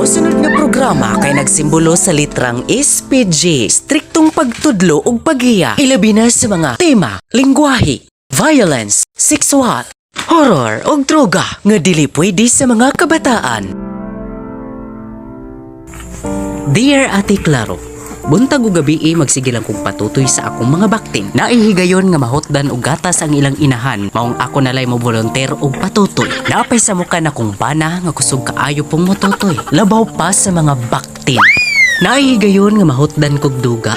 Mosunod nga programa kay nagsimbolo sa litrang SPG, striktong pagtudlo ug paghiya, ilabi na sa mga tema, lingwahe, violence, sexual, horror ug droga nga dili pwede sa mga kabataan. Dear Ate Claro, buntag ug gabi magsige lang kong patutoy sa akong mga baktin. Naihigayon nga mahotdan og gatas ang ilang inahan, maong ako nalay mo volunteer og patutoy. Napay sa muka na kong bana nga kusog kaayo pong motutoy. Labaw pa sa mga baktin. Naihigayon nga mahotdan kog duga.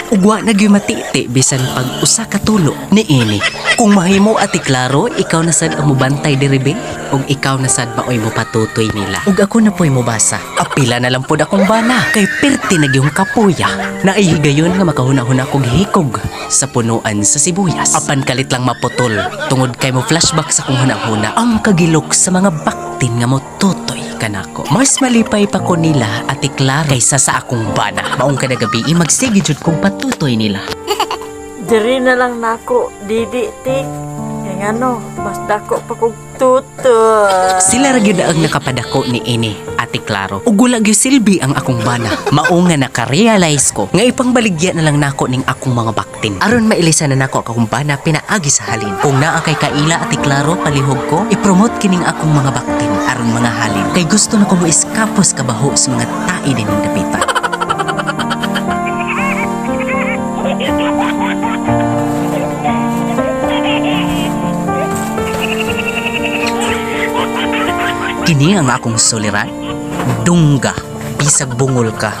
Ugwa na gyud matiti bisan pag usa ka tulo niini. Kung mahimo, Ate Claro, ikaw na sad ang mobantay diri be, ug ikaw na sad maoy mo patutoy nila. Ug ako na po'y mobasa. Apila na lang pod akong bana kay perti na gyung kapuya. Naihigayon nga makahuna-huna kog hikog sa punuan sa sibuyas. Apan kalit lang maputol tungod kay mo flashback sa kong huna-huna ang kagilok sa mga baktin nga motutoy kanako. Mas malipay pa ko nila, Ate Claro, kaysa sa akong bana. Maong kada gabi magsige jud kong patutoy nila. Diri na lang nako, didi tik. Kay ngano, mas dako pa kog tutoy. Sila ra gyud ang nakapadako ni ini, Ate Claro. Ug wala gyud silbi ang akong bana. Mao nga naka-realize ko nga ipangbaligya na lang nako ning akong mga baktin. Aron mailisan na nako akong bana pinaagi sa halin. Kung naa kay kaila, Ate Claro, palihog ko, i-promote kining akong mga baktin aron mga halin. Kay gusto na ko mo iskapos kabaho sa mga tae dining dapita. Kini ang akong suliran. Dungga, bisag bungol ka.